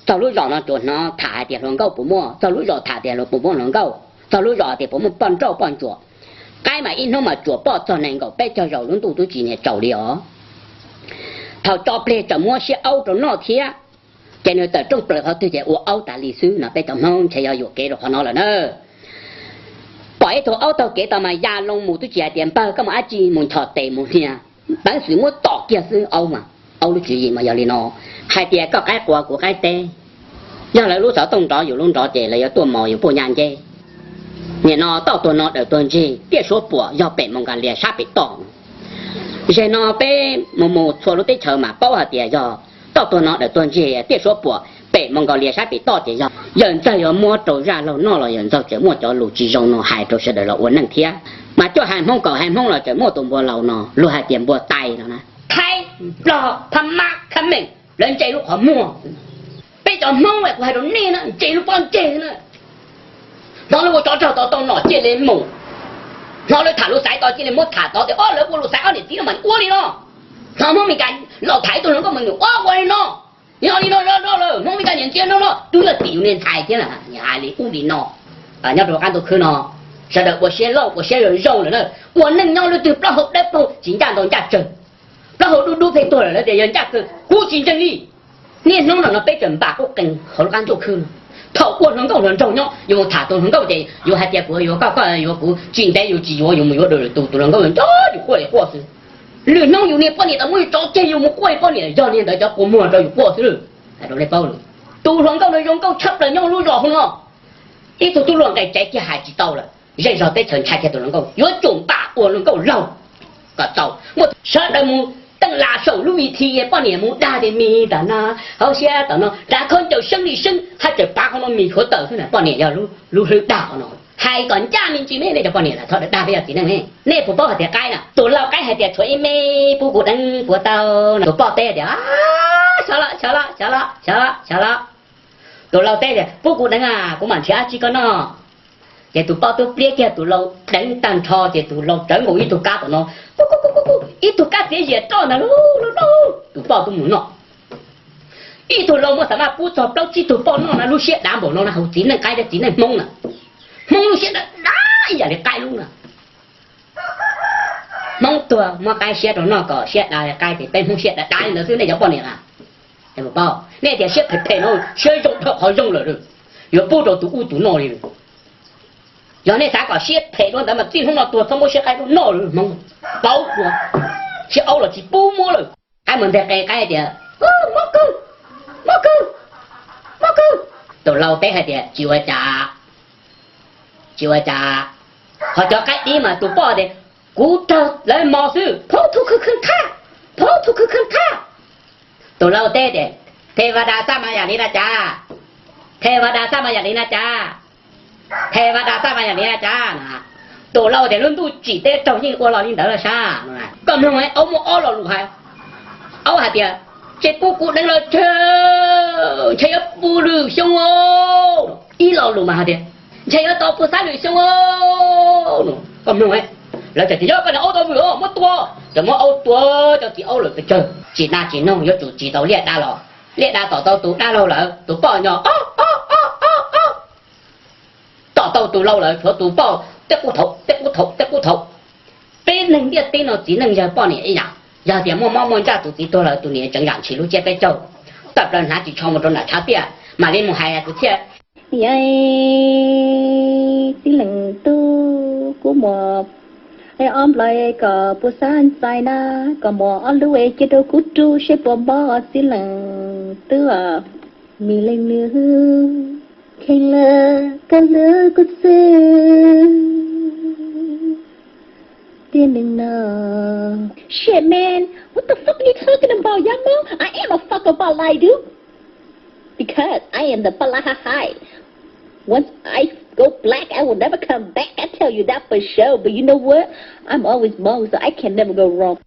Txog lub zos no tsuas hnov tham hais tias hluas nkauj puas muaj, txog lub zos tham tias puas muaj hluas nkauj, txog lub zos tias puas muaj poj nrauj poj ntsuam. Qaib mas ib hnub mas tsuas poj txog nees nkaum peb caug zaus lub ntuj twb tsis niag tsaus li os. Thaum tso plig tseem muab siab aub rau noj thiab, ces nws tawm rooj plaws qhov twg ces ua aub tas li xwb no. Peb cov Hmoob ntshe yog yuam kev rau qhov no lawm na. Pom ib tug aub taug kev tau mas ya loo mus twb tsis hais tias npawg koj mus dab tsi, mus nchos tes mus hnia, peev xwm muab tom kiag xwb aub mas. Aub lub tswv yim mas yog li no, hais tias koj qaib qua kuv qaib teb, yog lawv lub xov tooj nrov yus lub nrov ces lawv yuav tuaj mos yus puj nyaj nceb. Nim no toj tuag no dawm tuag ntsig, tiaj suav puam yog pem Moos Nkas Lias sab pem toj. Zeg no peb mus mus txhua lub teb chaws mas paub hais tias yog toj tuag no dawm tuag ntsig, tiaj suav puam pem Moos Nkas Lias sab pem toj ces yog yawm ntxawg yuav muab rau zaj laug noj los yawm ntxawg tseem muaj cov lus tsis zoo no hais rau sawv daws los ua neej thiab. Mas cuaj hais Hmoob kaum hais Hmoob los tseem muaj tus npua laus no luag hais tias npua tais no na. Thaib, Nplog, Phab Mab, Khab Meem lawv ntse lub qhov muag. Peb cov Hmoob kuv hais rau nej na, ntse lub pob ntseg na. Hnov lawv ua tsov rog tod tau nom cia li mus, hnov lawv tham lus xaiv tod cia li muab tham tod tias ob lawv ua lus xaiv ob niam txiv no mas ua li no. Hnov Hmoob Mes Kas los tham ib tug hluas nkauj mas nws ua ua li no. Yog li no lawm Hmoob Mes Kas niam ntsia no no twb yog tim yus niag ntxhais thiab hais li ub li no. Nyob rau qab ntuj khwb no sawv daws ua siab loj ua siab zoo zoo lawm na. Ua neej nyob lub twg plaub hau dawb paug tsis ncaj ntau ncaj tsawg, plaub hau dub dub pheej tuag lawm lawv tias yog ncaj kawg, kuv tsis ntseeg li. Niaj hnub no no peb tseem npam qub qees hauv lub qab ntuj khwb no. Thaum ua hluas nkauj hluas nraug nyob yus mus tham tus hluas nkauj ces yus hais tias kuv yuav koj, koj yuav kuv, tsis ntev yus tsis yuav yus mus yuav dua lwm tus, tus hluas nkauj nco yus quaj li quaj xwb. Lwm hnub yus niag poj niam tau muab yus tso tseg yus mus quaj li poj niam yog li ntawd cov kua muag rau yus quaj xwb lawm. Hais rau nej paub lawm, tus hluas nkauj no zoo nkauj tshaj plaws nyob lub zos hauv no. Ib tug tub hluas nqes tsev kiag hais tsis tau lawm, zej zog teb chaws ntshai kiag tus hluas nkauj, yuav tsum npam ua hluas nkauj laug kom txaus. Muaj sawv daws mus teej las saum lub vi thi, poj niam mus dag tias mis tam no, hauv siab tom no, nrad khaub ncaws seeb li seeb, haj tseem pav qhov no mis tshuav tawm xwb na. Poj niam yog lub hlwb dag qhov no. Hais kom ncaj me ntsis me nej cov poj niam lawm, thov daws dag peb cov txiv neej ne. Nej puas paub hais tias qaib na, tus laus qaib hais tias tshuav ib me pub kuv deev puav tau no. Tus poj teb tias, xyov los, xyov los, xyov los, xyov los, xyov los. Tus laus teb tias pub kuv deev a, kuv mam nrhiav dab tsi koj noj. Ces tus poj twb pliab kiag tus laus deev tag nrho ces tus laus tsawv nkaus ib tug kab tom no, ib tug kab txiav zias roj ntag lauj. Tus poj twb mus noj. Ib tug laus muab xav maj pub txog plaub tsib tug poj noj na, lub siab dav npaum no na, hauv txiv neej qaib thiab txiv neej Hmoob na. Hmoob lub siab dav dav ib yam li qaib lub na. Hmoob tuag muab qaib siab rau noj kom siab dav li qaib, ces peb Hmoob siab dav dav li ntawd xwb nej cov poj niam a. Nej tias siab phem phem no, siab zoo dhau qhov zoo lawm, yuav pub rau tus ub tus no li. Yog nej xav kom siab phem dua ntawd mas txij hnub no tuag txhob muab siab qaib tuaj noj lawm Hmoob. Paub dua, siab aub los tsis pub muab lawm. Qaib mus nteg qe qaib tias, mob kawg, mob kawg, mob kawg. Tus laus teb hais tias tsis ua cas, tsis ua cas. Ho cov qaib dib mas tus poj tias, kuv raug lawv mos xwb, phaub thu khwb khwb qhab, phaub thu khwb khwb qhab. Tus laus teb tias, Thej Vaj Das xab mas yam li na cas, Thej Vaj Das xab mas yam li na cas, Thej Vaj Das xab mas yam li na cas. Tus laus tias, lub ntuj tsim teb raug yeej ua los li ntawd los sab. Koj mloog, aub muaj ob lo lus hais. Aub hais tias, tsis pub kuv deev los tsawg, ntshe yuav puv lwm xyoo. Ib lo lus mas hais tias, ntshe yuav tau puv xab lwm xyoo. Koj mloog, lawv txawm tias yog koj niag aub tau vwm os, muab tua. Txawm muab aub tua, cov txiv aub lawm pes tsawg, tsim na tsim noog yuav tsum tsim tau liaj dab los. Liaj dab tom tau tus dab laug lawm, tus poj nyo ob ob ob ob, tom tau tus laus lawm tshuav tus poj tej qub thaum tej qub thaum tej qub thaum. Peb neeg ntiaj teb no txiv neej yawg poj niam ib yam, yog tias muaj mob muaj ntsaj tus txiv tuag lawm tus niam tseem zam ntshis lub tsiab peb caug, tawm plaws hnav ris tsho mus rau nram tshav tiaj mam li mus hais tus thiaj. Txiv leej tub, kuv muab ob nplais kom puv xab ntxais na, kom muab ob lub cia rau kuv rub seb puas mob txiv leej tub. Mis leej nws kheev lawm koj lub kua txwj tiag neeg no. Shit, man. What the fuck are you talking about, yamo? I am a fucking bot lie, dude. Because I am the bot lie. Once I go black, I will never come back. I tell you that for sure. But you know what? I'm always Hmong, so I can never go wrong.